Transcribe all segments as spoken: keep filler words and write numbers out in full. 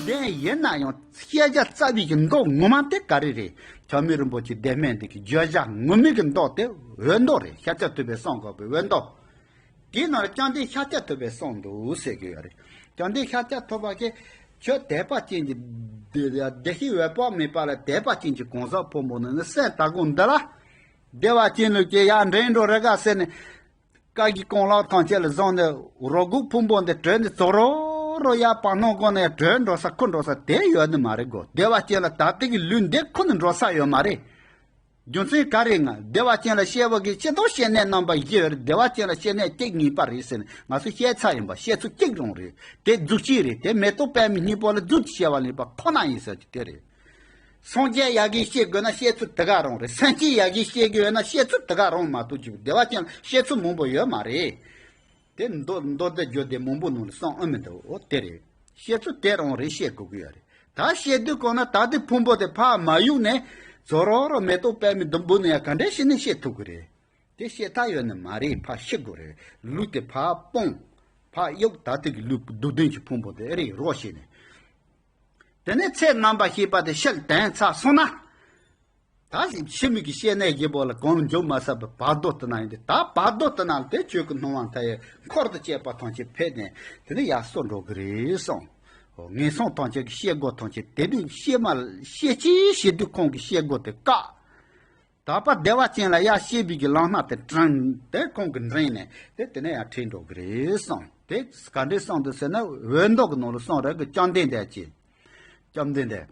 དེ་ཡིན་ན་ཡང་བཤད་བྱ་རྩ་བའི་གི་མདོ་ངོ་མ་དེ་ག་རེ་རེད། ཆགས་མེད་རིན་པོ་ཆེ་བདེ་སྨོན་འདི་གི་བརྗོད་བྱ་ངོ་མའི་གི་མདོ་དེ་འོད་མདོ་རེད། ཤཱཀྱ་ཐུབ་པས་གསུངས་དགོས་པའི་འོད་མདོ། དེའི་ནང་ལ་བཅོམ་ལྡན་ཤཱཀྱ་ཐུབ་པས་གསུངས་འདུག་ཟེར་གི་ཡོད་རེད། བཅོམ་ལྡན་ཤཱཀྱ་ཐུབ་པ་གིས་ཁྱོད་དད་པ་ཅན་གྱི་བདེ་བདེ་གཤེགས་འོད་དཔག་མེད་པ་ལ་དད་པ་ཅན་གྱི་གང་ཟག་ཕུང་པོ་ནི་ནི་སེམས་དག་གོ་འདི་ལ། བདེ་བ་ཅན་ལུགས་ཀྱི་ཡར་འདྲེན་འགྲོ་རེ་ག་ཟེར་ནས། བཀའ་བརྒྱུད་གང་ལགས་ཐམས་ཅད་ལ་བཟུང་ནས་རོ་གུག་ཕུང་པོ་འདི་བྲོས་ནས་ཙོག་རོ་རོ་ཡར་བར་སྣང་སྒོ་ནས་བྲོས་འགྲོ་ས་ཁུར་འགྲོ་ས་དེ་ཡོད་ནི་མ་རེད་གོ། བདེ་བ་ཅན་ལ་ད་ལྟའི་གི་ལུས་འདི་ཁུར་ནས་འགྲོ་ས་ཡོད་མ་རེད། རྒྱུ་མཚན་ག་རེ་ང་བདེ་བ་ཅན་ལ་སྐྱེ་བ་གི་སྤྱི་དང་སྐྱེ་གནས་རྣམ་པ་བཞི་ཡོད་རེད། བདེ་བ་ཅན་ལ་སྐྱེ་གནས་གཅིག་ངེས་པ་རེད་ཟེར་ནས་ང་ཚོ་བཤད་ཚར་ཡིན་པ། བཤད་ཚུལ་གཅིག་རང་རེད། དེ་རྫུ་བྱེད་རེད། དེ་མེ་ཏོག་པདྨའི་སྙིང་པོ་ལ་རྫུ་བྱེད་བྱས་པ་ལེན་པ་ཁོ་ན་ཡིན་ཟེར་གྱི་དེ་རེད། སངས་རྒྱས་ཡ་གིས་བཤད་དགོས་ན་བཤད་ཚུལ་དེ་ག་རང་རེད། སེམས་ཅན་ཡ་གིས་བཤད་དགོས་ན་བཤད་ཚུལ་དེ་ག་རང་མ་གཏོགས་ཀྱི་བདེ་བ་ཅན་ལ་བཤད་ཚུལ་མང་པོ་ཡོད་མ་རེད། དེ་མདོ་མདོ་སྡེ་བརྗོད་སྡེ་མང་པོ་ནང་ལ་གསུངས་ཨེ་མི་འདུག་འོ་དེ་རེད། བཤད་ཚུལ་དེ་རང་རེད། བཤད་དགོས་ཀྱི་ཡོད་རེད། ད་བཤད་དུས་གོ་ན་ད་དེ་ཕུང་པོ་དེ་ཕར་མ་གཡུག་ནས་ཙོག་རོ་རོ་མེ་ཏོག་པདྨའི་ཟླུམ་པོ་ནས་ཡང་ག་འདྲ་ཞིག་ནས་བཤད་ཐུབ་ཀྱི་རེད། དེ་བཤད་ཐབས་ཡོད་ནི་མ་རེད། ཕར་ཤི་དགོས་རེད། ལུས་དེ་ཕར་སྤུངས། ཕར་གཡུག་ད་དེ་གི་ལུས་སྡུག་ལྡན་གྱི་ཕུང་པོ་དེ་ཨེ་རེད་རོ་བྱས་ནས། དེ་ནས་ཚེ་རྣམ་པར་ཤེས་པ་དེ་ཕྱིར་དོན་ཚར་སོང་ན། ད་ཕྱི་མིག་གི་ཤེས་ནས་བཞི་པོ་ལ་གང་ལ་འཇུག་མ་ཟད་པའི་བར་དོ་དེ་ན་ཡིན་ཏེ། ད་བར་དོ་དེ་ན་དེ་ཆོས་ཀྱི་སྣང་བ་མཐའ་ཡས་འཁོར་དང་བཅས་པ་ཐམས་ཅད་ཕེབས་ནས་དེ་ནས་ཡར་སོ་འགྲོ་གི་རེད་གསུངས། ངན་སོང་ཐམས་ཅད་ཀྱི་སྐྱེ་སྒོ་ཐམས་ཅད་དེ་དུས་ཤེས་མ་ཤེས་ཅི་ཤེས་དུས་ཁོང་གི་སྐྱེ་སྒོ་དེ་བཀག། དག་པ་བདེ་བ་ཅན་ལ་ཡར་སྐྱེ་བའི་གི་ལམ་སྣ་དེ་དྲངས་ཏེ་ཁོང་གིས་འདྲེན་ནས་དེ་དེ་ནས་ཡར་ཁྲིད་འགྲོ་གི་རེད་གསུངས། དེ་ག་འདྲས་གསུངས་འདུག་ཟེར་ན། འོད་མདོ་གི་ནང་ལ་གསུངས་རེད་གི། བཅོམ་ལྡན་འདས་ཀྱིས། བཅོམ་ལྡན་འདས།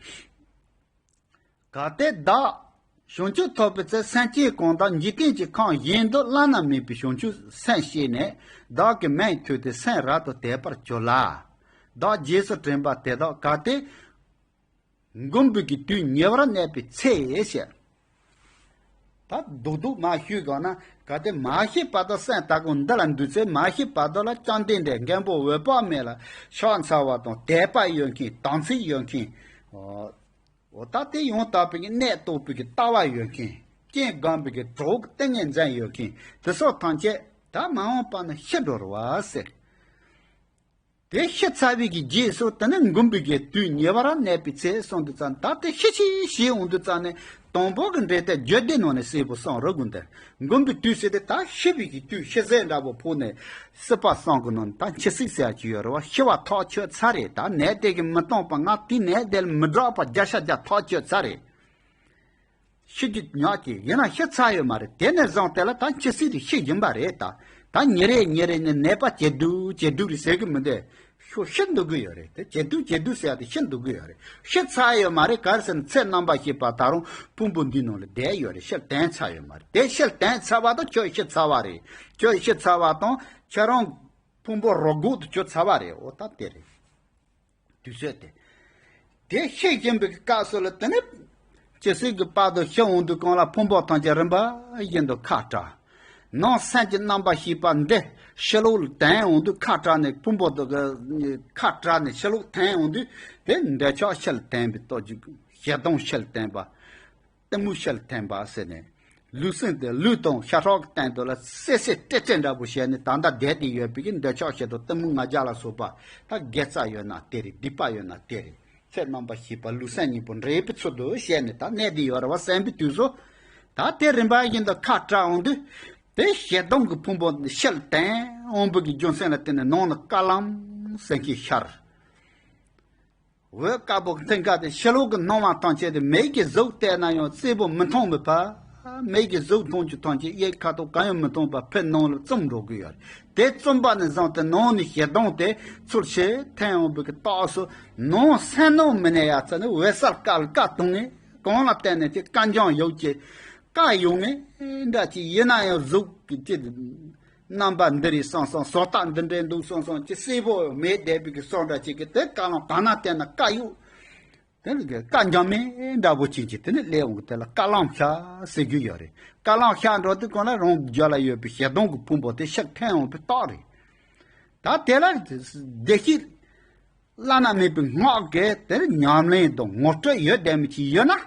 གལ་ཏེ་བདག་བྱང་ཆུབ་ཐོབ་པའི་ཚེ་སེམས་ཅན་གང་དག་འཇིག་རྟེན་གྱི་ཁམས་གཞན་དུ་བླ་ན་མེད་པའི་བྱང་ཆུབ་སེམས་བསྐྱེད་ནས་བདག་གི་མིང་ཐོས་ཏེ་སེམས་རབ་ཏུ་དད་པར་གྱུར་ལ། བདག་རྗེས་སུ་དྲན་པ་དེ་དག་གལ་ཏེ་མགོན་པོའི་གི་དུས་ཉེ་བར་གནས་པའི་ཚེ་ཞེས། ད་རྡོག་རྡོག་མ་ཞུས་གོང་ན། གལ་ཏེ་མ་ཤི་བར་དུ་སེམས་དག་གོ་འདི་ལ་འདུག་ཚེ། མ་ཤི་བར་དུ་ལ་བཅོམ་ལྡན་འདས་མགོན་པོ་འོད་དཔག་མེད་ལ་ཕྱག་འཚལ་བ་དང་དད་པ་ཡོད་མཁན། དམ་ཚིག་ཡོད་མཁན། འོ་ད་དེ་ཡང་དག་པའི་གི་གནས་རྟོགས་པའི་གི་ལྟ་བ་ཡོད་མཁན། རྐྱེན་སྒོམ་པའི་གི་གྲོགས་ཏིང་ངེ་འཛིན་ཡོད་མཁན་དེ་སོགས་ཐམས་ཅད་ད་མ་འོངས་པ་ན་ཤི་འགྲོ་རུ་བ་ཟེར། དེ་ཤི་ཚར་བའི་གི་རྗེས་སུ་དེ་ནི་མགོན་པོའི་གི་དུས་ཉེ་བར་གནས་པའི་ཚེ་གསུངས་དུས་ཙམ། ད་དེ་ཤི་ཆེས་ཤི་འོང་དུས་ཙམ་ནས་དང་པོ་གི་འགྲེལ་བསྟན་བརྗོད་བདེ་ནང་ནས་གསལ་པོ་གསུངས་རུ་དགོས་འདིར། མགོན་པོའི་དུས་ཟེར་དེ་ད་ཤི་བའི་གི་དུས་ཤི་ཟས་འདྲ་པོ་ཕོག་ནས་སྲིད་པ་གསུམ་གི་ནང་ནས་ད་འཆི་སྲིད་ཟེར་ཡ་ཅིག་ཡོད་རེད་བ། ཤི་བ་ཐག་ཆོད་ཚར་རེད། ད་ནད་དེ་གི་མི་གཏོང་པ་ང་དེའི་ནད་དེ་ལ་མི་དྲག་པ་བརྒྱ་ཆ་བརྒྱ་ཐག་ཆོད་ཚར་རེད། ཤི་རྒྱུ་ཉག་གཅིག་ཡིན་ན་ཤི་ཚར་ཡོད་མ་རེད། དེ་ནས་བཟུང་དེ་ལ་ད་འཆི་སྲིད་དེ་ཤི་བཞིན་པ་རེད། ད་ད་ཉིན་རེ་ཉིན་རེ་ནས་ནད་པ་ཇེ་སྡུག་ཇེ་སྡུག་རེད་ཟེར་གི་མི་འདུག་ཤོ་ཤི་འདུག་གི་ཡོད་རེད། དེ་ཇེ་སྡུག་ཇེ་སྡུག་ཟེར་ཡ་དེ་ཤི་འདུག་གི་ཡོད་རེད། ཤི་ཚར་ཡོད་མ་རེད། ག་རེ་ཟེར་ན་ཚེ་རྣམ་པར་ཤེས་པ་ད་རུང་ཕུང་པོ་འདིའི་ནང་ལ་བསྡད་ཡོད་རེད། ཕྱིར་དོན་ཚར་ཡོད་མ་རེད། དེ་ཕྱིར་དོན་ཚར་བ་དང་ཁྱོད་ཤི་ཚར་བ་རེད། ཁྱོད་ཤི་ཚར་བ་དང་ཁྱོད་རང་ཕུང་པོ་རོ་གུག་ཏུ་གྱུར་ཚར་བ་རེད། འོ་ད་དེ་རེད། དུས་ཚོད་དེ། དེ་ཤི་བཞིན་པའི་སྐབས་སུ་ལ་དེ་ནི་ཇི་སྲིད་ཀྱི་བར་དུ་ཤི་འོང་དུས་གང་ལ་ཕུང་པོ་ཐམས་ཅད་རིམ་པ་བཞིན་དུ་ཁ་བྲལ། ནང་སེམས་ཀྱི་རྣམ་པར་ཤེས་པ་འདི་ཕྱི་ལོགས་ལ་དོན་འོང་དུས་ཁ་བྲལ་ནས་ཕུང་པོ་དེ་གི་ཁ་བྲལ་ནས་ཕྱི་ལོགས་དོན་འོང་དུས་དེ་འདོད་ཆགས་ཕྱིར་དོན་པའི་སྟོབས་ཀྱིས་ཞེ་སྡང་ཕྱིར་དོན་པ། གཏི་མུག་ཕྱིར་དོན་པ་ཟེར་ནས། ལུས་སེམས་དེ་ལུས་དང་ཤ་ཁྲག་གི་སྟེང་དུ་ལ་སེ་སེ་ཏྲེ་ཏྲེ་འདྲ་པོ་བྱས་ནས་ད་ལྟ་བསྡད་དེ་ཡོད་པའི་གི་འདོད་ཆགས་ཞེ་སྡང་གཏི་མུག་ང་རྒྱལ་ལ་སོགས་པ། ད་དགེ་རྩ་ཡོད་ན་དེ་རེད། སྡིག་པ་ཡོད་ན་དེ་རེད། ཚེ་རྣམ་པར་ཤེས་པ་ལུས་སེམས་གཉིས་པོ་འདྲེས་པའི་ཚུལ་དུ་བྱས་ནས་ད་གནས་དེ་ཡོད་རེད་བ། བསམ་པའི་དུས་སུ་ད་དེ་རིམ་པ་བཞིན་དུ་ཁ་བྲལ་འོང་དུས། དེ་ཞེ་སྡང་གི་ཕུང་པོ་ཕྱིར་དོན་འོང་བའི་གི་རྒྱུ་མཚན་ལ་བརྟེན་ནས་ནང་ན་རྐང་ལམ་ཟེར་མཁན་ཤར། འོད་དཀར་པོ་མཐིང་ག་དེ་ཕྱི་ལོགས་ཀྱི་སྣང་བ་ཐམས་ཅད་དེ་མིག་གིས་གཟུགས་བལྟས་ན་ཡང་གསལ་པོ་མི་མཐོང་མི་ཕ། མིག་གིས་གཟུགས་མཐོང་རྒྱུ་ཐམས་ཅད་གཡས་ཁ་ཐོག་གང་ཡང་མི་མཐོང་བར་ཕར་ནང་ལ་བཙུམས་འགྲོ་གི་ཡོད་རེད། དེ་བཙུམས་པ་ནས་བཟུང་སྟེ་ནང་ནས་ཞེ་སྡང་དེ་ཚུར་ཕྱིར་འཐེན་འོང་བའི་གི་རྟགས་སུ། ནང་སེམས་ནང་མི་གནས་ཡ་ཚ་ནི་འོད་གསལ་དཀར་ལ་དཀར་གཏོང་ངེས། གང་ལ་བརྟེན་ནས་དེ་དཀར་འཇམ་ཡོད་ཀྱི། དཀར་ཡོང་ངེས་འདྲ་ཅིག་ཡིན་ན་ཡང་གཟུགས་ཀྱི་ཅི། རྣམ་པ་འདི་རེད་བསམ་བསམ། བཟོ་ལྟ་འདི་འདྲའི་འདུག་བསམ་བསམ་གྱི་གསལ་པོ་མེད་བསྡད་པའི་གི་སོགས་འདྲ་ཅིག་གི་དེ་རྐང་ལག་གང་ན་བལྟས་ན་དཀར་ཡོད། དེ་ནི་དཀར་འཇམ་མེ་འདྲ་པོ་ཅིག་གིས་དེ་ནི་སླེབས་འོང་གི། དེ་ལ་རྐང་ལམ་ཤར་ཟེར་རྒྱུ་ཡོད་རེད། རྐང་ལམ་ཤར་འགྲོ་དུས་གང་ལ་རང་རྒྱུད་ལ་ཡོད་པའི་ཞེ་སྡང་གི་ཕུང་པོ་དེ་ཕྱིར་འཐེན་འོང་པའི་རྟགས་རེད། ད་དེ་ལ་བདེ་སྐྱིད་བླ་ན་མེད་པའི་སྔགས་ཀྱི་དེར་ཉམས་ལེན་དང་ངོ་སྤྲོད་ཡོད་བསྡད་མི་ཅིག་ཡོད་ན།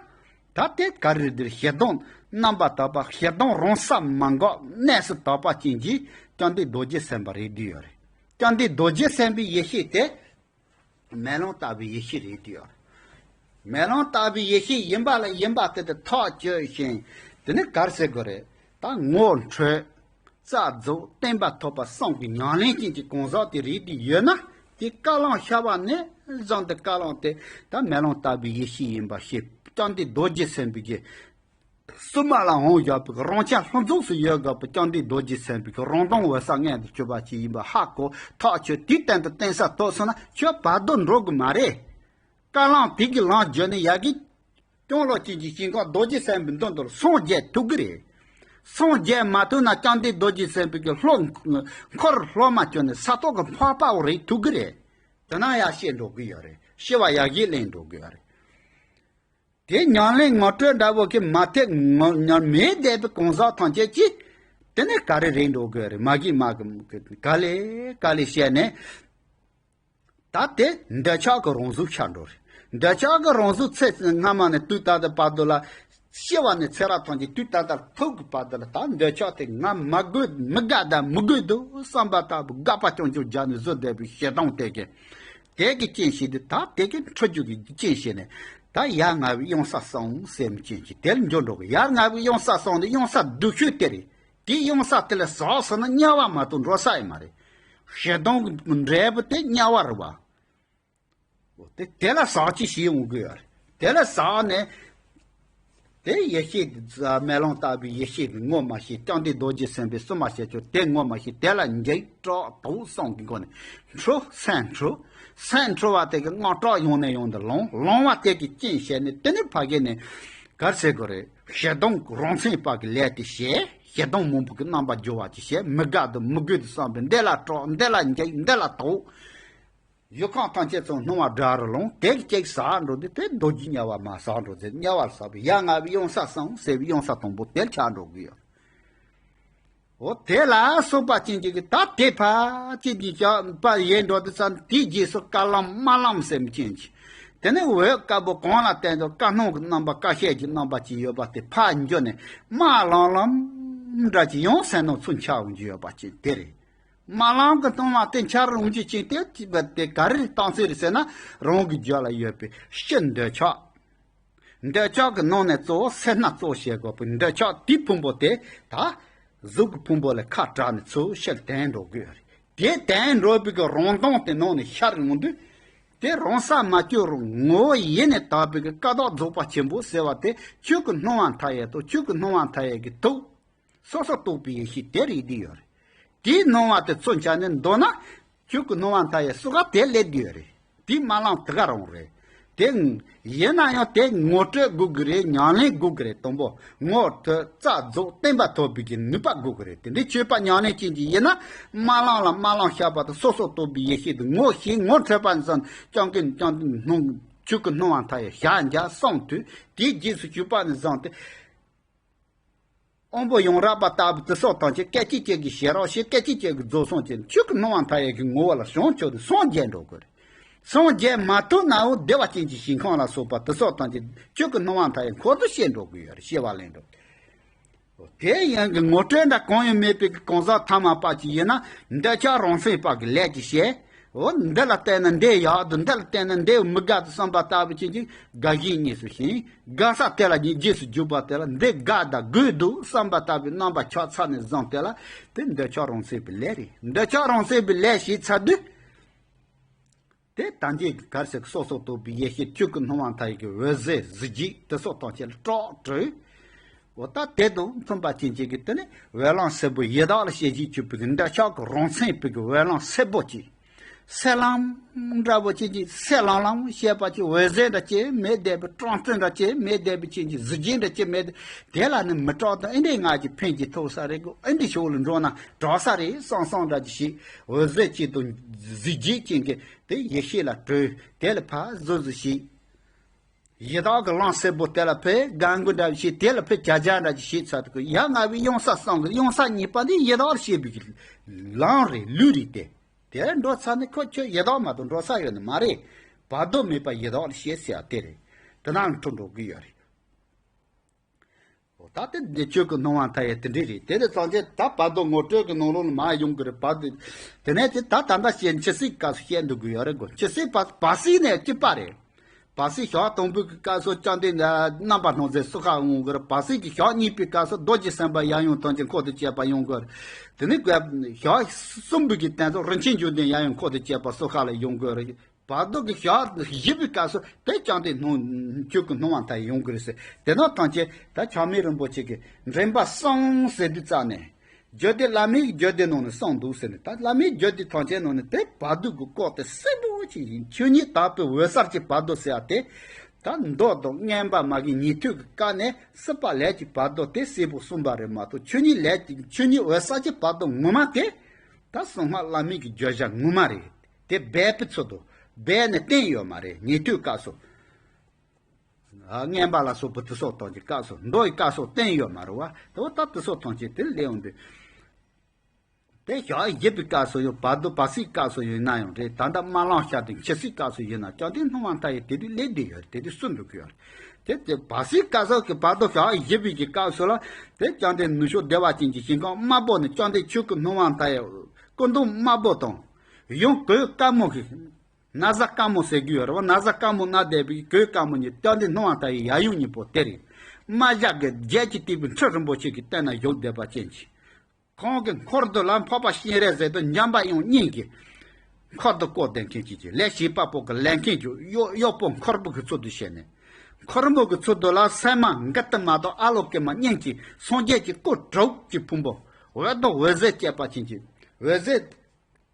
ད་དེ་ག་རེ་རེད། ཞེ་སྡང་རྣམ་པར་དག་པ། ཞེ་སྡང་རང་སར་མ་འགགས་གནས་སུ་དག་པ་ཅན་གྱི་བཅོམ་ལྡན་རྡོ་རྗེ་སེམས་དཔའ་རེད་བསྡད་ཡོད་རེད། བཅོམ་ལྡན་རྡོ་རྗེ་སེམས་དཔའི་ཡེ་ཤེས་དེ་ མེ་ལོང་ལྟ་བུའི་ཡེ་ཤེས་རེད་དེ་ཡོད། མེ་ལོང་ལྟ་བུའི་ཡེ་ཤེས་ཡིན་པ་ལ་ཡིན་པ་དེ་དེ་ཐག་གཅོད་ཤིང་། དེ་ནི་གར་ཟེར་དགོས་རེད། ད་ངོ་འཕྲོད། རྩལ་རྫོགས་བརྟན་པ་ཐོབ་པ་གསུམ་གྱི་ཉམས་ལེན་ཅན་གྱི་གང་ཟག་དེ་རེད་དེ་ཡོད་ན། དེ་བཀའ་བློན་ཤར་བ་ནས་བཟུང་སྟེ་བཀའ་བློན་དེ་ད་མེ་ལོང་ལྟ་བུའི་ཡེ་ཤེས་ཡིན་པ་ཤེས། བཅོམ་ལྡན་རྡོ་རྗེ་སེམས་དཔའི་གི་བསུ་མ་ལ་འོང་བཞག་པའི་རང་ཅག་ལྷུན་རྫོགས་སུ་ཡོད་དགོས་པའི་བཅོམ་ལྡན་རྡོ་རྗེ་སེམས་དཔའི་རང་དོན་འོད་གསལ་མངོན་དུ་གྱུར་པ་ཅིག་ཡིན་པ་ཧ་གོ། ཐག་ཆོད། དེའི་སྟེང་དུ་བརྟེན་ས་ཐོབ་སོང་ན་ཁྱོད་བར་དོ་འགྲོ་གི་མ་རེད། བཀའ་བློན་དེ་གི་ལམ་བརྒྱུད་ནས་ཡ་གི་སྐྱོང་ལོ་ཅན་གྱི་ཞིང་ཁམས་རྡོ་རྗེ་སེམས་དཔའི་མདུན་དུ་སངས་རྒྱས་ཐུབ་གི་རེད། སངས་རྒྱས་མ་ཐུབ་ན་བཅོམ་ལྡན་རྡོ་རྗེ་སེམས་དཔའི་གི་ལྷོ་འཁོར་སློབ་མ་བྱོན་ནས་ས་ཐོག་གི་འཕགས་པ་བོ་རེད་ཐུབ་གི་རེད། དེ་ན་ཡ་ཤེས་འགྲོ་གི་ཡོད་རེད། ཤེས་པ་ཡ་གི་ལེན་འགྲོ་གི་ཡོད་རེད། དེ་ཉམས་ལེན་ངོ་སྤྲོད་འདྲ་བོ་གི་མ་ཐེག་ངོ་ཉམས་མེད་བསྡད་པའི་གང་ཟག་ཐམས་ཅད་ཀྱིས་དེ་ནས་ག་རེ་རེད་འགྲོ་དགོས་རེད། མ་གི་མ་གི་ག་ལེ་ག་ལེ་བཤད་ནས། ད་དེ་འདོད་ཆགས་ཀྱི་རང་གཟུགས་ཤར་འགྲོ་རེད། འདོད་ཆགས་ཀྱི་རང་གཟུགས་ཚེ་སྔ་མ་ནས་དུས་ད་ལྟ་བར་དུ་ལ། སྐྱེ་བ་ནས་ཚེ་རབས་ཐམས་ཅད་དུས་ད་ལྟར་ཐུག་གི་བར་དུ་ལ་ད་འདོད་ཆགས་དེ་ང་མ་དགོས་མི་དགའ་ད་མི་དགོས་འདུག་བསམ་པ་ལྟ་བུ་དགག་པ་རྐྱང་རྐྱང་རྒྱག་ནས་བཟོ་བསྡད་པའི་ཞེ་སྡང་དེ་གི། དེ་གི་རྐྱེན་བྱས་ཏེ་ད་དེ་གི་འཁྲུལ་རྒྱུ་གི་རྐྱེན་བྱས་ནས་ད་ཡ་ང་བའི་གཡང་ས་སོང་ཟེར་མི་རྐྱེན་གྱིས་དེར་འགྱུར་འགྲོ་གི། ཡ་ང་བའི་གཡང་ས་སོང་དེ་གཡང་ས་སྡུག་ཤོས་དེ་རེད། དེ་གཡང་ས་དེ་ལ་ཟག་སོང་ན་དམྱལ་བ་མ་གཏོགས་འགྲོ་ས་ཡོད་མ་རེད། ཞེ་སྡང་གི་འབྲས་བུ་དེ་དམྱལ་བ་རེད་བ། འོ་དེ་དེ་ལ་ཟག་ཅི་ཞིག་འོང་གི་ཡོད་རེད། དེ་ལ་ཟག་ནས། དེ་ཡེ་ཤེས་དེ་མེ་ལོང་ལྟ་བུའི་ཡེ་ཤེས་དེ་ངོ་མ་ཤེས། བཅོམ་ལྡན་རྡོ་རྗེ་སེམས་དཔའི་བསུ་མ་བྱེད་ཆོག་དེ་ངོ་མ་ཤེས། དེ་ལ་འཇིགས་སྐྲག་དོགས་གསུམ་གྱི་སྒོ་ནས་འཁྲུལ་སེམས་འཁྲུལ། སེམས་འཁྲུལ་བ་དེ་གི་དངངས་སྐྲག་ཡང་ནས་ཡང་དུ་ལངས། ལངས་པ་དེ་གི་རྐྱེན་བྱས་ནས་དེ་ནས་ཕ་གི་ནས་གར་ཟེར་དགོས་རེད། ཞེ་སྡང་རང་མཚན་པ་གི་ལས་དེ་བྱས། ཞེ་སྡང་མང་པོ་གི་རྣམ་པ་སྦྱོར་བ་ཅིག་བྱས། མི་དགའ་དང་མི་དགོས་དང་བསམ་པའི་འདི་ལ་སྐྲག་འདི་ལ་འཇིགས་འདི་ལ་དོགས། ཡུལ་ཁམས་ཐམས་ཅད་ཚང་སྣང་བ་འདྲ་རུ་ལོངས། དེ་གཅིག་ཟག་འགྲོ་དུས་དེ་རྡོ་རྗེ་དམྱལ་བ་མ་ཟག་འགྲོ་ཚེ་དམྱལ་བ་ལ་ཟག་པའི་ཡ་ང་བའི་གཡང་ས་སོང་ཟེར་བའི་གཡང་ས་དང་པོ་དེར་ཆགས་འགྲོ་གི་ཡོད། འོ་དེ་ལ་སོགས་པ་ཅན་གྱི་ད་དེ་ཕ་ཅིག་གི་བྱ་བ་ཡེ་འགྲོ་དུས་ཙམ་དེའི་རྗེས་སུ་རྐང་ལམ་རྨི་ལམ་ཟེར་མི་ཅན་གྱི། དེ་ནས་འོད་དཀར་པོ་གང་ལ་བརྟེན་ཏེ་དཀར་སྣང་གི་རྣམ་པ་དཀར་ཤེལ་གྱི་རྣམ་པ་ཅིག་ཡོད་པ་དེ་ཕར་འགྱུར་ནས་རྨི་ལམ་ལམ་འདྲ་ཅིག་ཡང་སེམས་ནང་ཚུར་འཆར་འོང་རྒྱུ་ཡོད་པ་ཅན་དེ་རེད། རྨི་ལམ་གྱི་སྣང་བ་དེ་འཆར་རུང་རྒྱུ་ཅན་དེ་ཅི་བ་དེ་ག་རེ་གཏང་ཚུལ་རེད་ཟེར་ན། རང་གི་རྒྱུད་ལ་ཡོད་པའི་ཕྱི་འདོད་ཆགས། འདོད་ཆགས་ཀྱི་ནང་ནས་གཙོ་བོ་སེར་སྣ་གཙོ་བྱེད་དགོས་པའི་འདོད་ཆགས་དེའི་ཕུང་པོ་དེ་ད་གཟུགས་ཀྱི་ཕུང་པོ་ལས་ཁ་བྲལ་ནས་ཚུར་ཕྱིར་དེད་འགྲོ་དགོས་རེད། དེ་དེད་འགྲོ་བའི་གི་རང་མདངས་དེ་ནང་ནས་ཤར་ཡོང་དུས། དེ་རང་ས་མ་བཅུག་རུང་ངོ་བོ་ཡེ་ནས་དག་པའི་གི་ཀ་དག་རྫོགས་པ་ཆེན་པོ་ཟེར་བ་དེ་ཆོས་ཀྱི་སྣང་བ་མཐའ་ཡས་དང་ཆོས་ཀྱི་སྣང་བ་མཐའ་ཡས་ཀྱི་ཐུགས། སོ་སོར་རྟོག་པའི་ཡེ་ཤེས་དེ་རེད་བསྡད་ཡོད་རེད། དེའི་སྣང་བ་དེ་ཚུར་འཆར་ནས་མདོར་ན། ཆོས་ཀྱི་སྣང་བ་མཐའ་ཡས་སོ་ག་དེ་སླེབས་བསྡད་ཡོད་རེད། དེའི་རྨི་ལམ་དེ་ག་རང་རེད། དེ་ཡིན་ན་ཡང་དེ་ངོ་སྤྲོད་དགོས་ཀྱི་རེད། ཉམས་ལེན་དགོས་ཀྱི་རེད། དང་པོ་ངོ་སྤྲོད་རྩལ་རྫོགས་བརྟན་པ་ཐོབ་པའི་གི་ནུས་པ་དགོས་ཀྱི་རེད། དེ་འདྲའི་སྤྱོད་པ་ཉམས་ལེན་བྱེད་ཀྱི་ཡིན་ན། རྨི་ལམ་ལ་རྨི་ལམ་ཤར་བ་དང་སོ་སོར་རྟོག་པའི་ཡེ་ཤེས་དེ་ངོ་ཤེས་ངོ་འཕྲོད་པ་ནས་བཟུང་སྐྱོང་གི་སྐྱོང་གི་སྣང་ཆོས་ཀྱི་སྣང་བ་མཐའ་ཡས་ཞལ་མཇལ་གསུངས་དུས་དེའི་རྗེས་སུ་ཞུགས་པ་ནས་བཟུང་སྟེ། དབང་པོ་ཡོངས་རགས་པ་ལྟ་བུ་དེ་སོགས་དང་བཅས་སྐད་ཅིག་གཅིག་གིས་ཞེ་རག་བྱས། སྐད་ཅིག་གཅིག་གིས་རྫོགས་སངས་ཀྱི་ཆོས་ཀྱི་སྣང་བ་མཐའ་ཡས་ཀྱི་ངོ་བོ་ལ་བྱང་ཆུབ་ཏུ་སངས་རྒྱས་འགྲོ་དགོས་རེད། སངས་རྒྱས་མ་ཐུབ་ནའང་བདེ་བ་ཅན་གྱི་ཞིང་ཁམས་ལ་སོགས་པ་དེ་སོགས་དང་བཅས་ཆོས་ཀྱི་སྣང་བ་མཐའ་ཡས་འཁོར་དུ་སྐྱེ་འགྲོ་དགོས་ཡོད་རེད། སྐྱེ་བ་ལེན་འགྲོ། དེ་ཡང་གི་ངོ་སྤྲོད་འདྲ་གང་ཡང་མེད་པའི་གང་ཟག་ཐ་མལ་པ་ཅིག་ཡིན་ན་འདོད་ཆགས་རང་མཚན་པ་གི་ལས་ཀྱི་བྱེད། འོ་འདི་ལ་བརྟེན་ན་འདི་ཡག་འདུག་འདི་ལ་བརྟེན་ན་འདི་མི་དགའ་འདུག་བསམ་པ་ལྟ་བུ་ཅན་གྱི་དགའ་ཞེན་གཉིས་སུ་ཞེན། དགའ་ས་དེ་ལ་ཉིད་རྗེས་སུ་འཇུག་པ་དེ་ལ་འདི་དགའ་དང་དགོས་འདུག་བསམ་པ་ལྟ་བུའི་རྣམ་པ་ཆགས་ཚར་ནས་བཟུང་དེ་ལ་དེ་འདོད་ཆགས་རང་མཚན་པའི་ལས་རེད། འདོད་ཆགས་རང་མཚན་པའི་ལས་བྱས་ཚར་དུས། དེ་ད་འཇིག་གར་ཟེར་སོ་སོར་རྟོག་པའི་ཡེ་ཤེས་ཆོས་ཀྱི་སྣང་བ་མཐའ་ཡས་ཀྱི་འོད་ཟེར་གཟི་བརྗིད་དེ་སོགས་དང་བཅས་ལ་སྐྲག་གྲོལ། འོ་ད་དེ་དང་མཐུན་པ་ཅན་གཅིག་གིས་དེ་ནི་འོད་ལམ་སེར་པོ་ཡི་དྭགས་ལ་ཤེས་བྱེད་གྱུར་པའི་འདོད་ཆགས་ཀྱི་རང་མཚན་པའི་གི་འོད་ལམ་སེར་པོ་ཅིག་སེར་ལམ་འདྲ་བོ་ཅན་གྱི་སེར་ལམ་ལམ་ཤེས་པ་ཅིག་འོད་ཟེར་འདྲ་ཅིག་མེད་བསྡད་པའི་སྲང་བཙན་འདྲ་ཅིག་མེད་བསྡད་པའི་ཅན་གྱི་གཟི་བརྗིད་འདྲ་ཅིག་མེད་དེ་ལ་ནི་མི་སྐྲག་དང་ཨེ་འདྲའི་ང་གི་ཕན་གྱི་ཐོགས་ས་རེད་གོ་ཨེ་འདྲའི་ཕྱོགས་ལ་འགྲོ་ན་དྲག་ས་རེད་བསམ་བསམ་འདྲ་ཅིག་ཞིག་འོད་ཟེར་གཅིག་དང་གཟི་བརྗིད་ཅན་གྱི་དེ་ཡེ་ཤེས་ལ་གྲོལ། དེ་ལ་ཕར་གཟུགས་གཟུགས་ཤིག་ཡི་དྭགས་ཀྱི་ལམ་སེར་པོ་དེ་ལ་ཕར་དགའ་མགུ་འདྲ་བ་ཞིག་དེ་ལ་ཕར་བྱ་བྱ་འདྲ་ཅིག་ཞིག་ཚར་དུས་ཡ་ང་བའི་གཡང་ས་སོང་གི་གཡང་ས་གཉིས་པ་འདི་ཡི་དྭགས་ལ་ཤེས་པའི་ལམ་རེད་ལུས་རེད་དེ། དེར་འགྲོ་ཚར་ནས་ཁོ་ཁྱོད་ཡི་དྭགས་མ་གཏོགས་འགྲོ་ས་ཡོད་ནི་མ་རེད། བར་དོ་མེད་པ་ཡི་དྭགས་ལ་ཤེས་ཟེར་ཡ་དེ་རེད། དེ་ནང་འཁྲུལ་འགྲོ་གི་ཡོད་རེད། ད་དེ་འདི་ཆོས་ཀྱི་སྣང་བ་མཐའ་ཡས་དེ་འདྲས་རེད། དེ་ལས་ཙང་ཆེ་ད་བར་དོ་ངོ་སྤྲོད་ཀྱི་ནང་ལོགས་ལ་མར་ཡོང་གི་རེད། བར་དོ་དེ་ནས་དེ་ད་ད་ལྟ་བཤད་འཆི་སྲིད་སྐབས་སུ་བཤད་འདུག་གི་ཡོད་རེད་གོ། འཆི་སྲིད་བར་བར་སྲིད་ནས་གཅིག་པ་རེད། བར་སྲིད་ཞག་དང་པོའི་གི་སྐབས་སུ་བཅོམ་ལྡན་འདས་རྣམ་པར་སྣང་མཛད་སུ་ཁ་འོང་གི་རེད། བར་སྲིད་ཀྱི་ཞག་གཉིས་པའི་སྐབས་སུ་རྡོ་རྗེ་སེམས་དཔའ་ཡབ་ཡུམ་ཐམས་ཅད་འཁོར་དང་བཅས་པ་ཡོང་གི་རེད། དེ་ནས་ཞག་གསུམ་པའི་གི་དེ་ཚོ་རིན་ཆེན་འབྱུང་ལྡན་ཡབ་ཡུམ་འཁོར་དང་བཅས་པ་སུ་ཁ་ལ་ཡོང་གི་རེད། བར་དོ་གི་ཞག་བཞི་པའི་སྐབས་སུ་དེ་བཅོམ་ལྡན་སྣང་ཆོས་ཀྱི་སྣང་བ་མཐའ་ཡས་ཡོང་གི་རེད་ཟེར། དེ་ནང་ཐམས་ཅད་ད་ཆགས་མེད་རིན་པོ་ཆེ་གི་འདྲེན་པ་གསུམ་ཟེར་དུས་ཙམ་ནས། རྒྱུད་སྡེ་བླ་མེད་ཀྱི་རྒྱུད་སྡེ་ནང་ནས་གསུངས་འདུག་ཟེར་ནས། ད་བླ་མེད་རྒྱུད་སྡེ་ཐམས་ཅད་ནང་ནས་དེ་བར་དོ་གི་སྐོར་དེ་གསལ་པོ་ཅིག་ཡིན། ཆོས་ཉིད་དག་པའི་འོད་གསལ་གྱི་བར་དོ་ཟེར་བ་དེ། ད་མདོ་དང་མངོན་པ་མ་གི་ཉན་ཐོས་ཀྱི་བཀའ་ནས་སྲིད་པ་ལས་ཀྱི་བར་དོ་དེ་གསལ་པོ་གསུངས་པ་རེད་མ་གཏོགས། ཆོས་ཉིད་ལས་ཀྱི་ཆོས་ཉིད་འོད་གསལ་གྱི་བར་དོ་ངོ་མ་དེ་ད་གསང་སྔགས་བླ་མེད་ཀྱི་བརྗོད་བྱ་ངོ་མ་རེད། དེ་སྦས་པའི་ཚུལ་དུ་སྦས་ནས་བསྟན་ཡོད་མ་རེད། ཉན་ཐོས་སྐབས་སུ། ཨ། མངོན་པ་ལ་སོགས་པའི་དེ་སོགས་དང་གི་སྐབས་སུ། མདོ་ཡི་སྐབས་སུ་བསྟན་ཡོད་མ་རེད་བ། དེ་བ་ད་དེ་སོགས་ཐམས་ཅད་དེ་ལས་འོང་དུས། དེ་ཞག་བཞི་པའི་སྐབས་སུ་ཡང་བར་དོ་བར་སྲིད་སྐབས་སུ་ཡིན་ན་ཡང་རེད། ད་ལྟ་དམར་ལམ་ཤར་དུས་འཆི་སྲིད་སྐབས་སུ་ཡིན་ན་བཅོམ་ལྡན་སྣང་བ་མཐའ་ཡས་དེ་དུས་སླེབས་བསྡད་ཡོད་རེད། དེ་དུས་གསུངས་འདུག་གི་ཡོད་རེད། དེ་དེ་བར་སྲིད་སྐབས་སུ་གི་བར་དོ་ཞག་བཞི་པའི་གི་སྐབས་སུ་ལ་དེ་བཅོམ་ལྡན་ནུབ་ཕྱོགས་བདེ་བ་ཅན་གྱི་ཞིང་ཁམས་དམར་པོ་ནས་བཅོམ་ལྡན་ཆོས་ཀྱི་སྣང་བ་མཐའ་ཡས་སྐུ་མདོག་དམར་པོ་དང་། ཡང་གོས་དཀར་མོ་གི། ན་བཟའ་དཀར་མོ་ཟེར་གྱི་ཡོད་རེད་བ། ན་བཟའ་དཀར་མོ་མནབས་བསྡད་པའི་གོས་དཀར་མོ་གཉིས། བཅོམ་ལྡན་སྣང་བ་མཐའ་ཡས་ཡབ་ཡུམ་གཉིས་པོ་དེ་རེད། དམར་ཞག་གི་རྒྱན་གྱིས་བཏེགས་པའི་ཁྲི་རིན་པོ་ཆེ་གི་སྟེང་ན་བཞུགས་བསྡད་པ་ཅན་གྱི། ཁོང་གི་འཁོར་དུ་ལ་འཕགས་པ་སྤྱན་རས་གཟིགས་དང་འཇམ་དཔལ་དབྱངས་གཉིས་ཀྱིས་འཁོར་དུ་བསྐོར་བསྡད་མཁན་ཅིག་གི་ལས་བྱེད་པ་པོ་གི་ལས་མཁན་གྱི་གཡོག་གཡོག་པོ་འཁོར་པོ་གི་ཚུལ་དུ་བྱས་ནས། འཁོར་མོ་གི་ཚུལ་དུ་ལ་སྲན་མ་མགུལ་དུ་མ་དང་ཨ་ལོ་ཀེ་མ་གཉིས་ཀྱིས་སངས་རྒྱས་ཀྱི་སྐུ་དྲུག་གི་ཕུང་པོ། འོད་དང་འོད་ཟེར་བཅས་པ་ཅན་གྱི་འོད་ཟེར།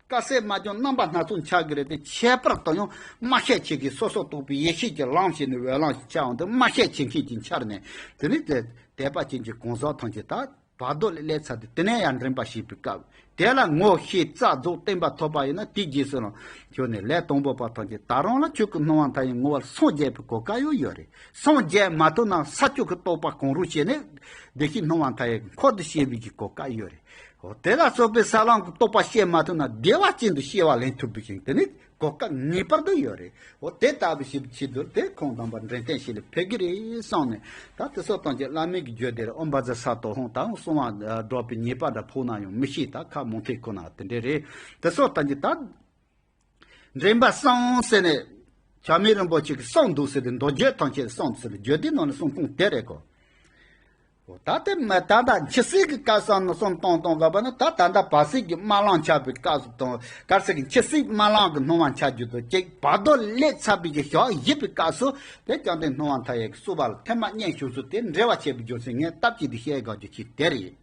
དཀར་སེར་དམར་ལྗང་རྣམ་པ་སྣ་ཚོགས་འཆར་གི་རེད་དེ། ཁྱད་པར་དུ་ཡང་སྨྲ་ཤེས་ཆེ་གི་སོ་སོར་རྟོག་པའི་ཡེ་ཤེས་ཀྱི་ལམ་ཞིག་ནས་འོད་ལམ་ཞིག་འཆར་འོང་དུས། སྨྲ་ཤེས་ཆེ་མཁན་གྱི་འཆར་ནས་དེ་ནི་དེ་དད་པ་ཅན་གྱི་གང་ཟག་ཐམས་ཅད་ད་བར་དོ་ལ་སླེབས་ཚར་དུས། དེ་ནས་ཡང་འདྲེན་པ་བྱེད་པའི་སྐབས་དེ་ལ་ངོ་ཤེས་རྩལ་རྫོགས་བརྟན་པ་ཐོབ་པ་ཡིན་ན། དེའི་རྗེས་སུ་ལ་ཁྱོད་ནས་ལས་དང་པོ་པ་ཐམས་ཅད་ད་རང་ལ་ཆོས་ཀྱི་སྣང་བ་མཐའ་ཡས་ངོ་བོ་ལ་སངས་རྒྱས་པའི་གོ་སྐབས་ཡང་ཡོད་རེད། སངས་རྒྱས་མ་ཐུབ་ན་ས་བཅུ་གི་རྟོགས་པ་གང་རུང་བྱས་ནས་བདེ་གཤེགས་སྣང་བ་མཐའ་ཡས་འཁོར་དུ་སྐྱེ་བའི་གི་གོ་སྐབས་ཡོད་རེད། འོ། དེ་ལ་སོགས་པའི་ས་ལམ་གྱི་རྟོགས་པ་བཤད་མ་ཐུབ་ན་བདེ་བ་ཅན་དུ་སྐྱེ་བ་ལེན་ཐུབ་པའི་ཞིང་དེ་ནི་གོ་སྐབས་ངེས་པར་དུ་ཡོད་རེད། འོ། དེ་ལྟ་བུ་ཞིག་ཆེད་དུ་དེ་ཁོང་དམ་པ་འདྲེན་བསྟན་ཞིག་ལ་ཕེབས་ཀྱི་རེད་བསམ་ནས། ད་དེ་སོགས་ཐམས་ཅད་བླ་མེད་ཀྱི་རྒྱུད་སྡེ་རེད། ཨོཾ་བཛྲ་ས་ཏོ་ཧཱུྃ་ད་གསུང་བ་སྒྲོག་པའི་ཉེས་པ་འདྲ་ཕོག་ན་ཡང་མི་ཤེས། ད་ཁ་མང་ཐོས་ཁོ་ན་དེ་འདྲས་རེད། དེ་སོགས་ཐམས་ཅད་ད། འདྲེན་པ་གསུམ་ཟེར་ནས་ཆགས་མེད་རིན་པོ་ཆེ་གིས་གསུངས་འདུག་ཟེར་ཏེ། མདོ་རྒྱུད་ཐམས་ཅད་གསུངས་ཟེར་ཏེ་རྒྱུད་སྡེ་ནང་ནས་གསུངས་སྟངས་དེ་རེད་གོ། འོ། ད་དེ་མ་ད་ལྟ་འཆི་སྲིད་ཀྱི་སྐབས་སུ་ནི་གསུངས་སྟངས་སྟངས་ག་བ་ནི། ད་ད་ལྟ་བར་སྲིད་ཀྱི་དམར་ལམ་འཆར་བའི་སྐབས་སུ་དང་། གལ་སྲིད་ཀྱི་འཆི་སྲིད་དམར་ལམ་གྱི་སྣང་བ་འཆར་རྒྱུ་དང་གཅིག་བར་དོ་སླེབས་ཚར་བའི་གི་ཞག་བཞི་པའི་སྐབས་སུ་དེ་བཅོམ་ལྡན་སྣང་བ་མཐའ་ཡས་ཀྱི་གསུངས་པ་ལ་ཐེངས་མ་གཉིས་ཞུགས་སུ་དེ་འབྲེལ་བ་བྱས་པའི་རྒྱུ་མཚན་ངས་སྟབས་གཅིག་ཏུ་བཤད་དགོས་རྒྱུ་ཅིག་དེ་རེད།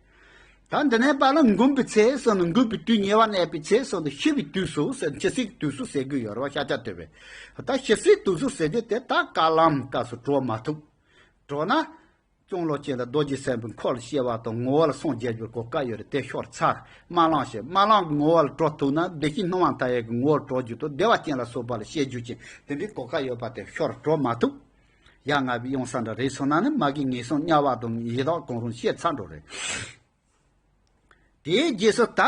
ད་འདི་ནས་ཕར་ལ་འགུམ་པའི་ཚེ་སོགས་ནི། འགུམ་པའི་དུས་ཉེ་བར་གནས་པའི་ཚེ་སོགས་ནི། ཤི་བའི་དུས་སུ་ཟེར། འཆི་སྲིད་ཀྱི་དུས་སུ་ཟེར་གྱི་ཡོད་རེད་བ། ཤཱཀྱ་ཐུབ་པས། ད་ཤི་སྲིད་དུས་སུ་ཟེར་རྒྱུ་དེ་ད་དཀར་ལམ་སྐབས་སུ་གྲོལ་མ་ཐུབ། གྲོལ་ན་གཙང་ལོ་ཅན་ལ་རྡོ་རྗེ་སེམས་དཔའི་འཁོར་ལ་སྐྱེ་བ་དང་ངོ་བོ་ལ་སངས་རྒྱས་པའི་གོ་སྐབས་ཡོད་རེད། དེ་ཤོར་ཚར། དམར་ལམ་ཞེས། དམར་ལམ་གྱི་ངོ་བོ་ལ་གྲོལ་ཐུབ་ན་བདེ་གཤེགས་སྣང་བ་མཐའ་ཡས་ཀྱི་ངོ་བོར་གྲོལ་རྒྱུ་དང་བདེ་བ་ཅན་ལ་སོགས་པ་ལ་སྐྱེ་རྒྱུ་ཅན་དེ་འདྲའི་གོ་སྐབས་ཡོད་པ་དེ་ཤོར། གྲོལ་མ་ཐུབ། ཡ་ང་བའི་ཡང་ས་འདྲ་རེད་སོང་ན་ནི། མ་གི་ངན་སོང་དམྱལ་བ་དང་ཡི་དྭགས་གང་རུང་སྐྱེ་ཚར་འགྲོ་རེད། དེའི་རྗེས་སུ་ད་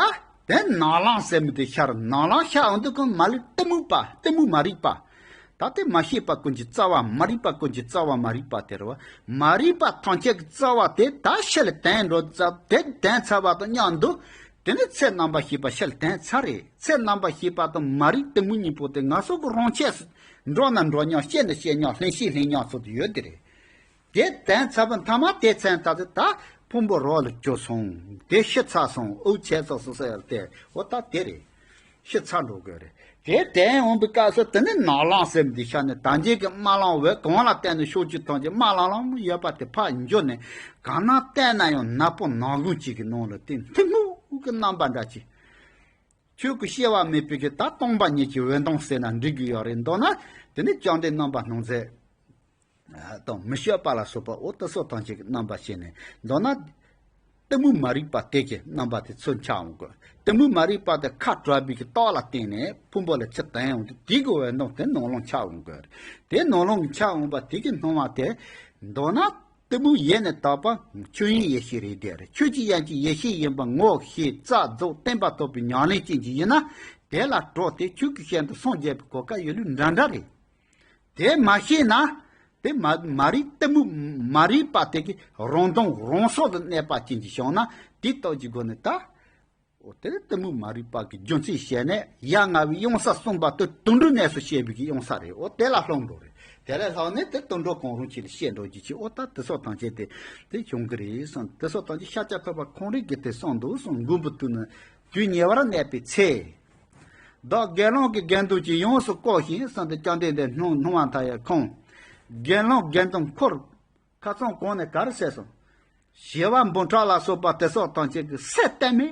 དེ་ནག་ལམ་ཟེར་མི་དེ་ཤར། ནག་ལམ་ཤར་འོང་དུས་ཀུན་མ་ལུས་གཏི་མུག་པ། གཏི་མུག་མ་རིག་པ། ད་དེ་མ་ཤེས་པ་ཀུན་གྱི་རྩ་བ། མ་རིག་པ་ཀུན་གྱི་རྩ་བ་མ་རིག་པ་དེ་རེད་བ། མ་རིག་པ་ཐམས་ཅད་ཀྱི་རྩ་བ་དེ་ད་ཕྱི་ལ་དོན་འགྲོ་ཙམ་དེ་དོན་ཚར་བ་དང་མཉམ་དུ། དེ་ནི་ཚེ་རྣམ་པར་ཤེས་པ་ཕྱི་ལ་དོན་ཚར་རེད། ཚེ་རྣམ་པར་ཤེས་པ་དང་མ་རིག་གཏི་མུག་གཉིས་པོ་དེ་ང་ཚོ་གི་རང་ཆས་སུ་འགྲོ་ན་འགྲོ་མྱོང་། སྐྱེ་ན་སྐྱེ་མྱོང་། ལྷིང་ཤེས་ལྷིང་མྱོང་ཚོ་དེ་ཡོད་དེ་རེད། དེ་དོན་ཚར་བ་མཐའ་མ་དེ་མཚོན་ཐག་ཏུ་ད་ཕུང་པོ་རོ་ལ་གྱུར་སོང་། དེ་ཤི་ཚར་སོང་། དབུགས་ཆད་སོང་སོང་ཟེར་ཏེ། འོ་ད་དེ་རེད། ཤི་ཚར་འགྲོ་དགོས་རེད། དེ་དོན་འོང་པའི་སྐབས་སུ་དེ་ནི་ནག་ལམ་ཟེར་མི་འདི་ཤར་ནས། ད་འཇིག་གི་དམར་ལམ་འོད་གང་ལ་བརྟེན་ནས་ཤོར་རྒྱུ་ཐམས་ཅད་དམར་ལམ་ལམ་ཡོད་པ་དེ་ཕར་འགྱུར་ནས། གང་ན་བལྟས་ན་ཡང་ནག་པོ་ནག་གུང་ཅིག་གི་ནང་ལ་དེ་ཐིམ་ཕུག་གི་རྣམ་པ་འདྲ་ཅིག་ཆོས་ཀྱི་སྐྱེ་བ་མེད་པའི་གི་ད་སྟོང་པ་ཉིད་ཀྱི་འོད་མདངས་ཟེར་ན་འགྲིག་གི་ཡོད་རེད། མདོར་ན་དེ་ནི་བཅོམ་ལྡན་རྣམ་པར་སྣང་མཛད་དང་མི་བསྐྱོད་པ་ལ་སོགས་པ། འོ་དེ་སོགས་ཐམས་ཅད་ཀྱི་རྣམ་པ་བྱས་ནས། མདོར་ན་གཏི་མུག་མ་རིག་པ་དེ་གི་རྣམ་པ་དེ་ཚུར་འཆར་འོང་དགོས། གཏི་མུག་མ་རིག་པ་དེ་ཁ་བྲལ་བའི་གི་རྟགས་ལ་བརྟེན་ནས་ཕུང་པོ་ལ་ཕྱིར་དོན་འོང་དུས། དེ་གི་འོད་མདངས་དེ་ནང་ལོགས་འཆར་འོང་དགོས། དེ་ནང་ལོགས་འཆར་འོང་བ་དེ་གི་སྣང་བ་དེ་མདོར་ན། གཏི་མུག་ཡེ་ནས་དག་པ་ཆོས་དབྱིངས་ཡེ་ཤེས་རེད་དེ་རེད། ཆོས་ཀྱི་དབྱིངས་ཀྱི་ཡེ་ཤེས་ཡིན་པ་ངོ་ཤེས་རྩལ་རྫོགས་བརྟན་པ་ཐོབ་པའི་ཉམས་ལེན་ཅན་ཅིག་ཡིན་ན། དེ་ལ་གྲོགས་དེ་ཆོས་ཀྱི་སྤྱན་དུ་སངས་རྒྱས་པའི་གོ་སྐབས་ཡོད་ལུགས་འདྲ་འདྲ་རེད། དེ་མ་ཤེས་ན་ དེ་མ་མ་རིག་གཏི་མུག་མ་རིག་པ་དེ་གི་རང་དོན་རང་སོ་དུ་གནས་པ་ཅན་གྱི་བྱུང་ན་དེ་རྟོགས་ཀྱི་སྒོ་ནས་ད། འོ་དེ་ནི་གཏི་མུག་མ་རིག་པ་གི་རྒྱུ་མཚན་བཤད་ནས་ཡ་ང་བའི་གཡང་ས་གསུམ་པ་དེ་དུད་འགྲོའི་གནས་སུ་བཤད་པའི་གི་གཡང་ས་རེད། འོ་དེ་ལ་ལྷུང་འགྲོ་རེད། དེ་ལས་ལྷག་ནས་དེ་དུད་འགྲོ་གང་རུང་ཅིག་ལ་བཤད་འགྲོ་རྒྱུ་ཅིག་འོ་ད་དེ་སོགས་ཐམས་ཅད་དེ་དེ་བྱུང་གི་རེད་བསམ། དེ་སོགས་ཐམས་ཅད་ཤཱཀྱ་ཐུབ་པ་ཁོང་རང་གིས་དེ་གསུངས་འདུག་གསུངས། མགོན་པོ་དུས་ནི་དུས་ཉེ་བར་གནས་པའི་ཚེ། བདག་དགེ་སློང་གི་དགེ་འདུན་གྱིས་ཡོངས་སུ་བསྐོར་ཞིང་གསུངས་ཏེ། བཅོམ་ལྡན་འདས་སྣང་སྣང་བ་མཐའ་ཡས་ཁོང་དགེ་སློང་དགེ་འདུན་འཁོར་ཁ་ཚང་གོང་ནས་ག་རེ་ཟེར་སོང་། བྱེ་བ་འབུམ་ཕྲག་ལ་སོགས་པ་དེ་སོགས་ཐམས་ཅད་ཀྱིས་སེམས་གཏད་མེད་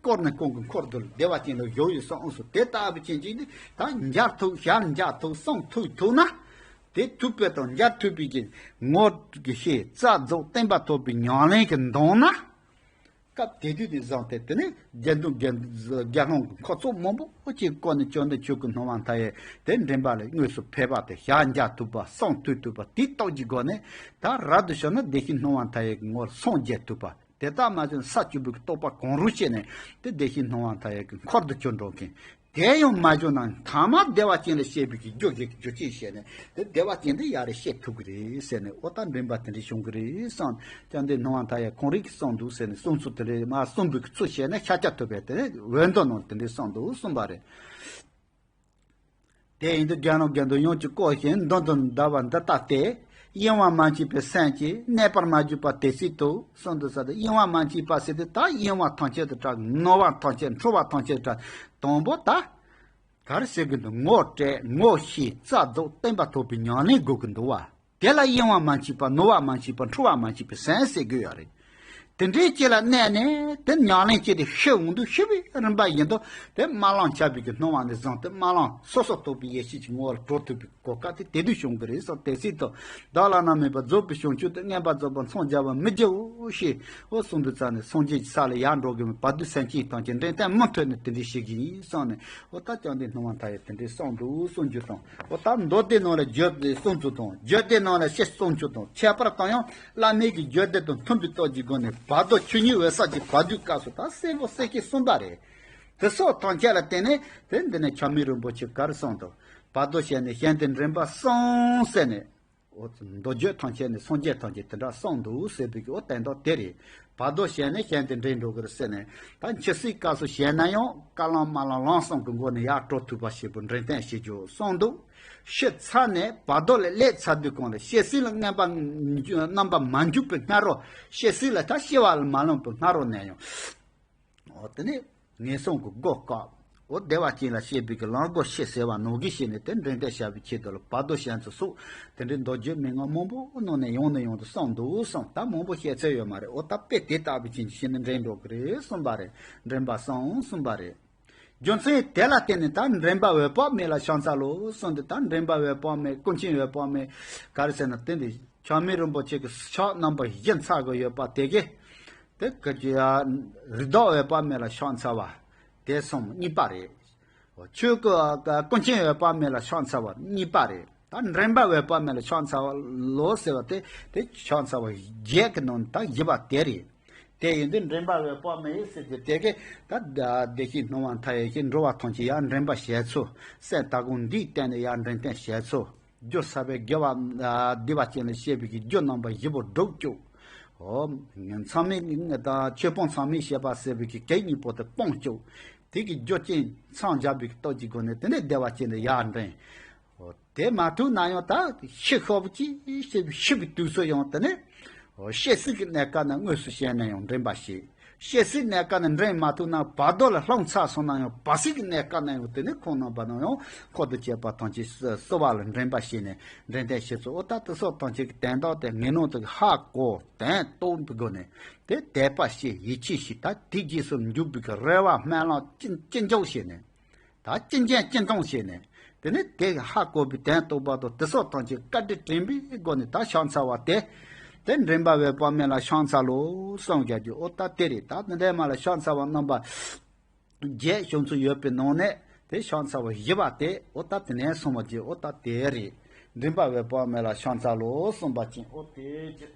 བསྐོར་ནས་ཁོང་གི་འཁོར་དུ་བདེ་བ་ཅན་ལ་བཞུགས་ཡོད་གསུངས་སོ། དེ་ལྟ་བུ་ཅན་ཅིག་ནི་ད་མཇལ་ཐུབ་ཞལ་མཇལ་ཐུབ་གསུང་ཐུབ་ཐུབ་ན། དེ་ཐུབ་པའི་དང་མཇལ་ཐུབ་པའི་གི་ངོ་གི་ཤེས་རྩ་རྫོགས་བསྟན་པ་ཐོབ་པའི་ཉམས་ལེན་གྱི་འདང་ན། སྐབས་དེ་དུས་དེ་བཟུང་སྟེ་དེ་ནས་དགེ་འདུན་དགེ་དགེ་སློང་གི་འཁོར་ཚོགས་མང་པོ་ཅིག་བསྐོར་ནས་བཅོམ་ལྡན་ཆོས་ཀྱི་སྣང་བ་མཐའ་ཡས་དེ་འདྲེན་པ་ལ་དངོས་སུ་ཕེབས་པ་དེ་ཞལ་མཇལ་ཐུབ་པ་གསུང་ཐོས་ཐུབ་པ་དེ་རྟོགས་ཀྱི་སྒོ་ནས་ད་རབ་ཏུ་བྱུང་ན་བདེ་གཤེགས་སྣང་བ་མཐའ་ཡས་ཀྱི་ངོ་ལ་སངས་རྒྱས་ཐུབ་པ། དེ་ལྟར་མ་བྱུང་ན་ས་བཅུ་པའི་རྟོགས་པ་གང་རུང་སྐྱེས་ནས་དེ་བདེ་གཤེགས་སྣང་བ་མཐའ་ཡས་ཀྱི་འཁོར་དུ་གྱུར་འགྲོ་མཁན། དེ་ཡང་མ་བྱུང་ན་ཐ་མ་བདེ་བ་ཅན་ལ་སྐྱེ་བའི་གི་རྒྱུ་གཅིག་གི་རྒྱུ་རྐྱེན་བྱས་ནས་དེ་བདེ་བ་ཅན་དེ་ཡར་རེ་སྐྱེ་ཐུབ་ཀྱི་རེད་ཟེར་ནས། འོ་ད་འདྲེན་པ་དེ་འདྲ་བྱུང་གི་རེད་བསམ། བཅོམ་ལྡན་སྣང་བ་མཐའ་ཡས་ཁོང་རང་གིས་གསུངས་འདུག་ཟེར་ནས་གསུང་ཚུལ་དེ་འདྲ་མ་གསུངས་པའི་ཚུལ་བྱས་ནས་ཤཱཀྱ་ཐུབ་པས་དེ་འོད་མདོ་ནང་དེ་འདྲ་གསུངས་འདུག་གསུངས་པ་རེད། དེ་ཡིན་དུས་དགེ་སློང་དགེ་འདུན་ཡོངས་ཀྱིས་བསྐོར་ཞིང་མདུན་དུ་བདར་བ་འདི་ལྟ་སྟེ། གཡེང་བ་མ་མཆིས་པའི་སེམས་ཀྱིས་གནས་པར་མ་གྱུར་པ་དེ་སྲིད་དུ་གསུངས་འདུག་ཟེར་ཏེ། གཡེང་བ་མ་མཆིས་པ་ཟེར་དུས་ད་གཡེང་བ་ཐམས་ཅད་དུ་བྲལ། ནོར་བ་ཐམས་ཅད་འཁྲུལ་བ་ཐམས་ཅད་དུ་བྲལ། དང་པོ་ད་ག་རེ་ཟེར་གྱི་འདུག་ངོ་སྤྲད་ངོ་ཤེས་རྩ་རྫོགས་བསྟན་པ་ཐོབ་པའི་ཉམས་ལེན་དགོས་ཀྱི་འདུག་བ། དེ་ལ་གཡེང་བ་མ་མཆིས་པ་ནོར་བ་མ་མཆིས་པ་འཁྲུལ་བ་མ་མཆིས་པའི་སེམས་ཟེར་དགོས་ཡོད་རེད། དེ་འདྲའི་ཅིག་ལ་གནས་ནས་དེ་ཉམས་ལེན་བྱས་ཏེ་ཤི་འོང་དུས་ཤི་བའི་རིམ་པ་བཞིན་དུ་དེ་དམར་ལམ་འཆར་བའི་གི་སྣང་བ་ནས་བཟུང་སྟེ་དམར་ལམ་སོ་སོར་རྟོག་པའི་ཡེ་ཤེས་ཀྱི་ངོ་བོར་གྲོལ་ཐུབ་པའི་གོ་སྐབས་དེ་དེ་དུས་བྱུང་གི་རེད་ཟེར། དེ་སྲིད་དུ་བདག་བླ་ན་མེད་པ་རྫོགས་པའི་བྱང་ཆུབ་ཏུ་མངོན་པར་རྫོགས་པར་འཚང་རྒྱ་བར་མི་བགྱིའོ་ཞེས་འོ་གསུངས་དུས་ཙ་ནས་སངས་རྒྱས་ཀྱི་ས་ལ་ཡར་འགྲོ་དགོས་མིན་བར་དོའི་སེམས་ཅན་ཐམས་ཅད་འདྲེན་སྟངས་མུ་མཐུད་ནས་དེ་འདྲའི་ཞིག་ཡིན་གསུངས་ནས། འོ་ད་བཅོམ་ལྡན་སྣང་བ་མཐའ་ཡས་དེ་འདྲའི་གསུངས་འདུག་གསུང་རྒྱུ་དང་། འོ་ད་མདོ་སྡེ་ནང་ལ་བརྗོད་དེ་གསུང་ཚུལ་དང་། བརྗོད་བདེ་ནང་ལ་ཞེས་གསུང་ཚུལ་དང་། ཁྱད་པར་དུ་ཡང་བླ་མེད་ཀྱི་བརྗོད་བདེ་དང་མཐུན་པའི་སྟོབས་ཀྱི་སྒོ་ནས་བར་དོ་ཆོས་ཉིད་འོད་གསལ་གྱི་བར་དོའི་སྐབས་སུ་ད་གསལ་པོ་གསལ་ཁྱེར་གསུངས་པ་རེད། དེ་སོགས་ཐམས་ཅད་ལ་བརྟེན་ནས་དེ་འདི་ནས་ཆགས་མེད་རིན་པོ་ཆེ་ག་རེ་གསུངས་འདུག་བར་དོ་ཞེས་ནས་གཞན་དོན་འདྲེན་པ་གསུམ་ཟེར་ནས། འོ་མདོ་རྒྱུད་ཐམས་ཅད་ནས་སངས་རྒྱས་ཐམས་ཅད་དེ་འདྲ་གསུངས་འདུག་ཟེར་བའི་གི་འོ་དོན་དག་དེ་རེད། བར་དོ་ཞེས་ནས་གཞན་དོན་འདྲེན་འགྲོ་གི་རེད་ཟེར་ནས། ད་འཆི་སའི་སྐབས་སུ་ཞེ་ན་ཡང་བཀའ་ལམ་སྨོན་ལམ་ལམ་གསུམ་གྱི་སྒོ་ནས་ཡར་གྲོལ་ཐུབ་པ་ཞིག་པུ་འདྲེན་སྟངས་ཞིག་བརྗོད་གསུངས་འདུག་ཤི་ཚར་ནས་བར་དོ་ལ་སླེབས་ཚར་དུས་གང་ལ་སྐྱེ་སྲིད་ལ་རྣམ་པ་རྣམ་པ་མ་འཇུག་པའི་སྔ་རོལ། སྐྱེ་སྲིད་ལ་ད་སྐྱེ་བ་ལ་མ་ལོངས་པའི་སྔ་རོལ་ནས་ཡང་། འོ་དེ་ནས་ངན་སོང་གི་སྒོ་བཀག་འོ་བདེ་བ་ཅན་ལ་སྐྱེ་བའི་གི་ལམ་སྒོ་ཕྱེ་ཟེར་བ་ནང་བཞིན་བྱས་ནས་དེ་འདྲེན་ཐབས་བྱ་བའི་ཆེད་དུ་ལ་བར་དོ་ཞེས་ཚུལ་སོགས་དེ་འདྲའི་མདོ་རྒྱུད་མན་ངག་མང་པོ་ནང་ནས་ཡང་ནས་ཡང་དུ་གསུངས་འདུག་གསུངས། ད་མང་པོ་བཤད་ཚོད་ཡོད་མ་རེད། འོ་ད་དཔེ་དེ་ལྟ་བུ་ཅན་གྱི་ཕྱིར་ནི་འདྲེན་འགྲོ་གི་རེད་གསུངས་པ་རེད། འདྲེན་པ་གསུམ་གསུངས་པ་རེད། རྒྱུ་མཚན་དེ་ལ་བརྟེན་ནས་ད་འདྲེན་པ་འོད་དཔག་མེད་ལ་ཕྱག་འཚལ་ལོ་གསུངས་ཏེ། ད་འདྲེན་པ་འོད་དཔག་མེད་ཀུན་མཁྱེན་འོད་དཔག་མེད་ག་རེ་ཟེར་ན་དེ་འདི་ཆགས་མེད་རིན་པོ་ཆེ་གི་ཕྱག་རྣམ་པ་བཞི་འཚལ་གི་ཡོད་པ་དེ་གས། དེ་ག་ཅི་ཡ། རིགས་བདག་འོད་དཔག་མེད་ལ་ཕྱག་འཚལ་བ། དེ་གསུམ་གཉིས་པ་རེད། ཆོས་སྐུ་ཀུན་མཁྱེན་འོད་དཔག་མེད་ལ་ཕྱག་འཚལ་བ་གཉིས་པ་རེད། ད་འདྲེན་པ་འོད་དཔག་མེད་ལ་ཕྱག་འཚལ་ལོ་ཟེར་བ་དེ་དེ་ཕྱག་འཚལ་བ་བརྒྱད་ཀྱི་ནང་ད་བཞི་པ་དེ་རེད། དེ་ཡིན་དུས་འདྲེན་པ་འོད་དཔག་མེད་ཟེར་དུས་དེ་གས་ད་བདེ་གཤེགས་སྣང་བ་མཐའ་ཡས་ཀྱིས་འགྲོ་བ་ཐམས་ཅད་ཡར་འདྲེན་པ་བྱས་ཚུལ། སེམས་དག་གོ་འདིའི་སྟེང་ནས་ཡར་འདྲེན་སྟངས་བྱས་ཚུལ། རྒྱུ་ཟབ་པའི་དགེ་བ་བདེ་བ་ཅན་ལ་སྐྱེ་བའི་གི་རྒྱུ་རྣམ་པ་བཞི་པོ་སྒྲུབ་བཅུག་འོ། མཚམས་མེད་དང་ཆོས་སྤོང་མཚམས་མེད་བྱེད་པ་ཟེར་བའི་གི་གེགས་གཉིས་པོ་དེ་སྤོང་བཅུག་དེ་གི་རྒྱུ་རྐྱེན་མཚམས་སྦྱར་བའི་གི་སྟོབས་ཀྱི་སྒོ་ནས་དེ་ནས་བདེ་བ་ཅན་དུ་ཡར་འདྲེན། འོ། དེ་མ་ཐུབ་ན་ཡང་ད་ཤི་ཤོར་བ་ཅིག་ཤི་ཤི་བའི་དུས་སུ་ཡང་དེ་ནས། འོ། སྐྱེ་སྲིད་ཀྱི་གནས་སྐབས་ན་དངོས་སུ་བྱས་ན་ཡང་འདྲེན་པ་བྱེད། སྐྱེ་སྲིད་གནས་སྐབས་ན་འདྲེན་མ་ཐུབ་ན་བར་དོ་ལ་ལྷུང་ཚར་སོང་ན་ཡང་བར་སྲིད་ཀྱི་གནས་སྐབས་ན་ཡང་དེ་ནས་ཁོང་རྣམ་པ་རྣམས་ཡང་འཁོར་དུ་སྐྱེས་པ་ཐམས་ཅད་གསོ་བ་ལ་འདྲེན་པ་བྱས་ནས་འདྲེན་ཐབས་བྱེད་ཚུལ། འོ་ད་དེ་སོགས་ཐམས་ཅད་ཀྱི་དོན་དག་དེ་ངེས་ནང་དུ་ཧ་གོ་དོན་རྟོགས་པའི་སྒོ་ནས་དེ་དད་པ་བྱེད་ཡིད་ཆེས་བྱེད། ད་དེ་རྗེས་སུ་འཇུག་པའི་གི་རེ་བ་སྨོན་ལམ་ཅི་ཅི་འཇོག་བྱས་ནས། ད་ཅི་འཇོག་ཅི་འདོང་བྱས་ནས། དེ་ནས་དེ་ཧ་གོ་བའི་དོན་རྟོགས་པ་དང་དེ་སོགས་ཐམས་ཅད་བཀའ་དྲིན་དྲན་པའི་སྒོ་ནས་ད་ཕྱག་འཚལ་བ་དེ། དེ་འདྲེན་པ་འོད་དཔག་མེད་ལ་ཕྱག་འཚལ་ལོ་གསུངས་རྒྱག་རྒྱུ། འོ་ད་དེ་རེད། ད་དེ་འདྲའི་མ་ལ་ཕྱག་འཚལ་བ་རྣམ་པ་བརྒྱད་བྱུང་ཚུལ་ཡོད་པའི་ནང་ནས་དེ་ཕྱག་འཚལ་བ་བཞི་པ་དེ་འོ་ད་དེ་ནས་གསུངས་པ་ཅིག་འོ་ད་དེ་རེད། འདྲེན་པ་འོད་དཔག་མེད་ལ་ཕྱག་འཚལ་ལོ་གསུངས་པ་ཅིག་འོ་དེ་ཅིག་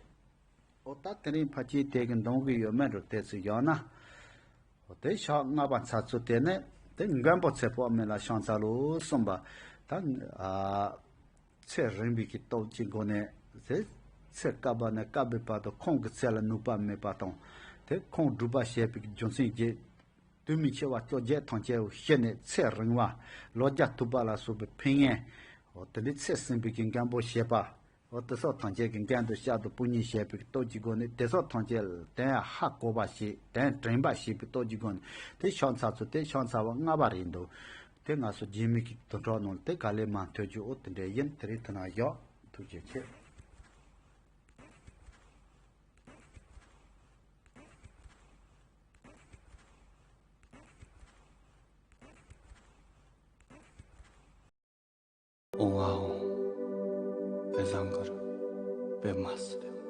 འོ་ད་དེ་རིང་ཕལ་ཆེར་དེ་གི་འདོན་གི་ཡོད་མེད་འགྲོ་དེ་ཚོ་ཡང་ན། འོ་དེ་ཕྱག་ལྔ་པ་འཚལ་ཚུལ་དེ་ནི་དེ་མགོན་པོ་ཚེ་དཔག་མེད་ལ་ཕྱག་འཚལ་ལོ་གསུངས་པ། ད་ཨ་ཚེ་རིང་བའི་གི་སྟོབས་ཀྱི་སྒོ་ནས་ ཚེ་ཚེ་བསྐལ་པ་ནས་བསྐལ་པའི་བར་དུ་ཁོང་གི་ཚེ་ལ་ནུབ་པ་མེད་པ་དང་། དེ་ཁོང་སྒྲུབ་པ་བྱས་པའི་རྒྱུ་མཚན་གྱིས། དུས་མིན་འཆི་བ་བཅོ་བརྒྱད་ཐམས་ཅད་ཞི་ནས་ཚེ་རིང་བ། ལོ་བརྒྱ་ཐུབ་པ་ལ་སོགས་པའི་ཕན་ཡོན། འོ་དེ་འདྲའི་ཚེ་ཟིན་པའི་གི་མགོན་པོ་བྱེད་པ། འོ་དེ་སོགས་ཐམས་ཅད་ཀྱི་མགོན་དུ་ཤར་དུ་དཔུང་གཉེན་བྱས་པའི་སྟོབས་ཀྱི་སྒོ་ནས། དེ་སོགས་ཐམས་ཅད་ལ་དོན་ཧ་གོ་བ་ཞིག་དོན་དྲན་པ་ཞེས་པའི་སྟོབས་ཀྱི་སྒོ་ནས། དེ་ཕྱག་འཚལ་ཚུལ་དེ་ཕྱག་འཚལ་བ་ལྔ་པ་རེད་འདུག་དེ་ང་ཚོ་རྗེས་མའི་གི་དུས་འཁོར་ནང་ལ་དེ་ག་ལེར་མར་ཐོན་རྒྱུ། འོ་དེ་འདྲ་ཡིན། དེ་རིང་དེ་ན་བཞག་ཐུགས་རྗེ་ཆེ། ཨོང་ཨ་ཨོང་། པད་བཟང་གུ་རུ། པདྨ་སིདྡྷི།